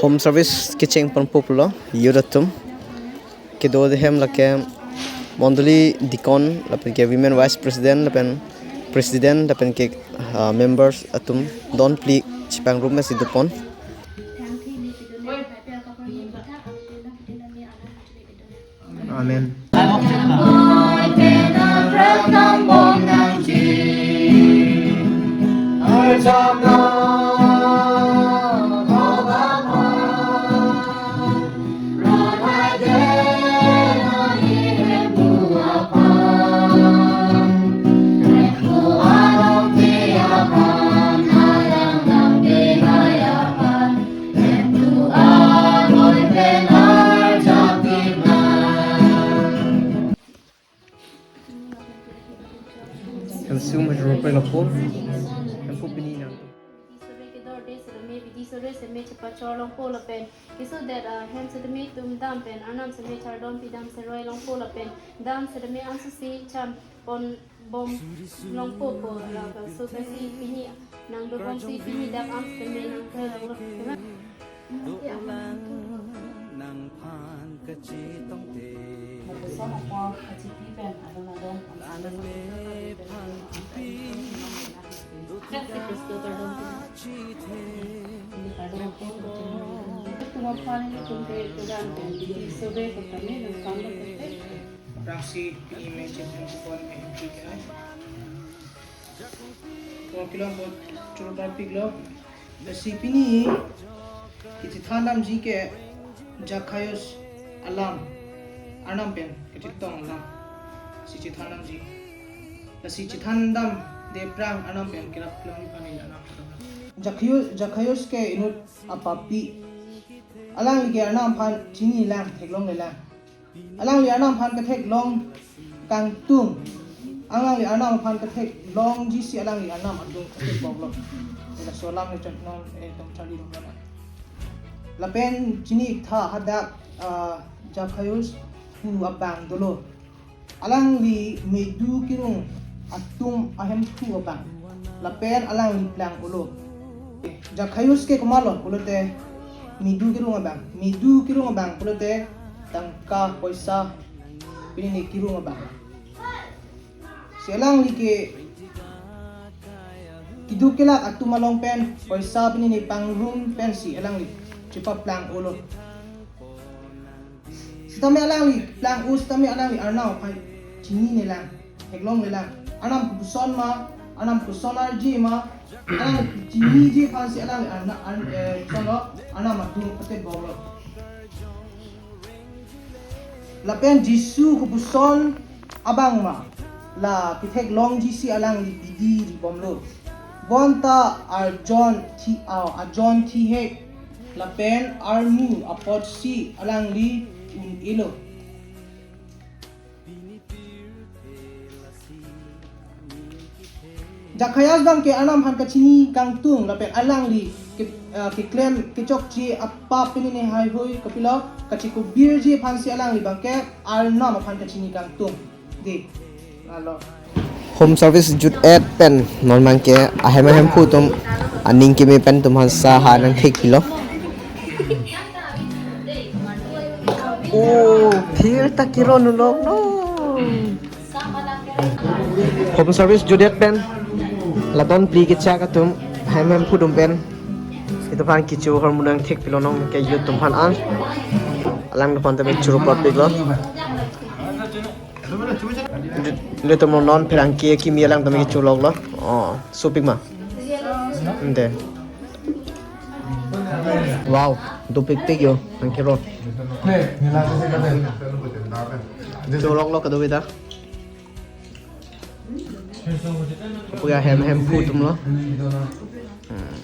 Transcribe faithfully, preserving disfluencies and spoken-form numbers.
Home service kecheng ponpo pulo youth atum. Kedo ahem lake mondoli deacon lapen ke women vice president lapen president lapen ke, ah, members atum don phli chepangrum mesi dopon. Amen. Hemsung major pa lapo. Hemphu pini nang. Bidi sore kedorde sore me, bidi sore seme chepachor longpo lapen keso det, ah, hem setame tum dam pen arnam seme chardom pidam seroi longpo lapen dam setame ansusi cham pon bom longpo po lapen so pensi pini nang dobomsi pini dam am setame nang kre longlo. Dolang nangphan kachetongte. Mokosong apor kachipi pen adon adon. Lanang nephan kipi. Kasi Kristo tardom. Ini tardom. Tum aphan ini tum ke tugan pen bidi sore ko kami nang kam lo kete. Rangsi pini me chetong kupon me himpi kai. Ko kilom bot churu parpiklo. Lasi pini kechethan damji ke Zacchaeus alam, arnam pen kachetong alam si chethan damji. Lasi chethan damde aphrang arnam pen kerap kelong pani arnam. Zacchaeus, Zacchaeus ke inut apapi. Alangli ke arnam aphan chinilang, theklonglelang. Alangli arnam aphan ketheklong kangtung. Alangli arnam aphan ketheklongji si alangli arnam adung kethek boklo. Laso alam le chot non, eh, tong charli dong. Lapen chini tha hadak, ah, Zacchaeus pu abang dolo. Alangli medu kirung atum ahemphu abang. Lapen alangli plang-olo. Zacchaeus ke komatlo pulote medu kirung abang. Medu kirung abang pulote tangka poisa pini ne kirung abang. Si alangli ke keduk kelak atum along pen poisa pini ne pangrum pensi alangli chepaplang-olo. Sitame alangli plang-o sitame alangli arnam aphan chininelang, theklonglelang. Arnam kopuson ma, arnam koson arje ma, alangli chiniji aphansi alangli arna-, arn-, eh, koson lo, arnam adung pate boklo. Lapen Jisu kopuson abang ma, la ketheklongji si alangli bidi ribomlo. Bonta arjon thi, ah, arjon thihek lapen armu apotsi alangli un-elo. Zacchaeus abang ke arnam aphan kachini kangtung lapen alangli ke, ah, keklem kechokche apap pini ne haihui kopilo kachikubirji aphansi alangli abang ke arnam aphan kachini kangtung. Dei. Alo. Home service jut-et pen non abang ke ahem ahemphu atum aning keme pen atum aphan sa ha nangthekpilo. Oh, phir ta kironulok no. Home service jut-et pen la don phli kechak atum ahem ahemphu atum pen itum aphan kecho ahormu nangthekpilo non ke youth atum aphan an. Alangtum aphan ta churu parpiklo. Nelitum non pherangke kimi alangtum kecho loklo. Oh, sopik ma. Ante. Wow, dopikpik yo, nangkero. Cho loklo kadokave ta. Puya ahem ahemphu atumlo. Hmm.